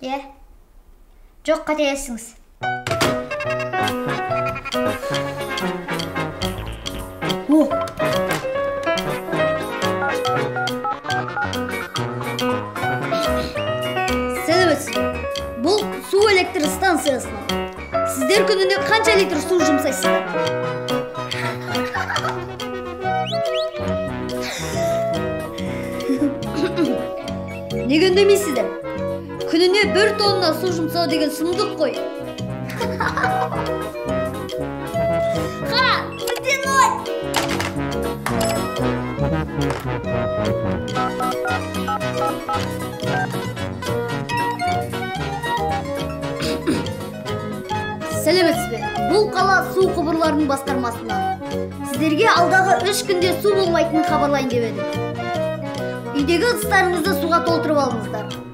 Иә. Жоқ, қателестіңіз. О! Сәлеметсіз бе? Бұл су электр станциясынан. Сіздер күніне қанша литр су жұмсайсыздар? Неге үндемейсіздер? Күніне 1 тонна су жұмсау деген сұмдық қой. Ха! Водяной! Сәлеметсіз бе? Бұл қала су құбырларының басқармасынан. Сіздерге алдағы 3 күнде су болмайтынын хабарлайын деп едім. Үйдегі ыдыстарыңызды суға толтырып алыңыздар.